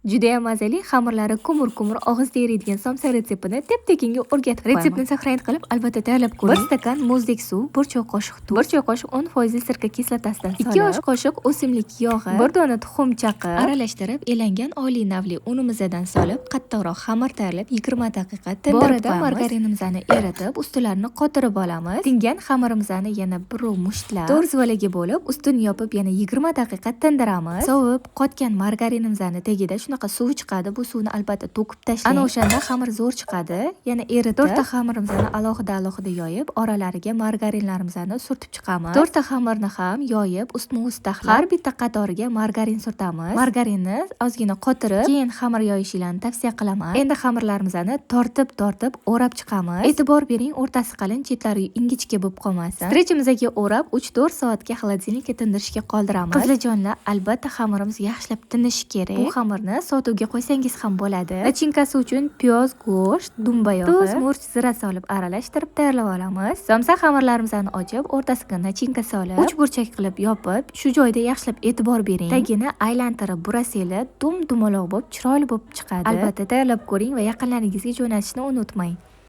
Judayam mazali, xamirlari kumur-kumur, og'izda eriydigan somsa retseptini tep-tekinga o'rgatib qo'yaman. Retseptni сохранить qilib, albatta tayyorlab ko'ring. 1 stakan muzdek suv, 1 choy qoshiq tuz, 1 choy qoshiq 10% sirka kislotasidan solib, 2 osh qoshiq o'simlik yog'i, 1 dona tuxum chaqib, aralashtirib, elangan oliy navli unimizdan solib, qattiqroq xamir tayyorlab 20 daqiqa tindirib. Bu orada margarinimizni eritib, ustilarini qotirib olamiz. Tingan xamirimizni yana bir mushtlab, to'rt zvalaga bo'lib, ustini yopib yana 20 daqiqa tindiramiz. Sovib qotgan margarinimizni tagida shunaqa suv chiqadi. Bu suvni albatta to'kib tashlang. Ana o'shanda xamir zo'r chiqadi. Yana eritib, to'rtta xamirimizni alohida-alohida yoyib, oralariga margarinlarimizni surtib chiqamiz. To'rtta xamirni ham yoyib, ustma-ust taxlab, har bitta qatoriga margarin surtamiz. Margarinni ozgina qotirib, keyin xamir yoyishinglarni tavsiya qilaman. Endi xamirlarimizni tortib-tortib o'rab chiqamiz. E'tibor bering, o'rtasi qalin, chetlari ingichka bo'lib qolmasin. Strechimizga o'rab 3-4 soatga холодильник ka tindirishga qoldiramiz. Qizlarjonlar, albatta xamirimiz yaxshilab tinishi kerak. Bu xamirni sotuvga qo'ysangiz ham bo'ladi. Начинка si uchun piyoz, go'sht, dumba yog'i, tuz, murch, zira solib aralashtirib tayyorlab olamiz. Somsa xamirlarimizni ochib, o'rtasiga начинка solib, uch burchak qilib yopib, shu joyda yaxshilab e'tibor bering. Tagini aylantirib burasanglar, dum dumaloq bo'lib, chiroyli bo'lib chiqadi. Albatta tayyorlab ko'ring va yaqinlaringizga jo'natishni unutmang.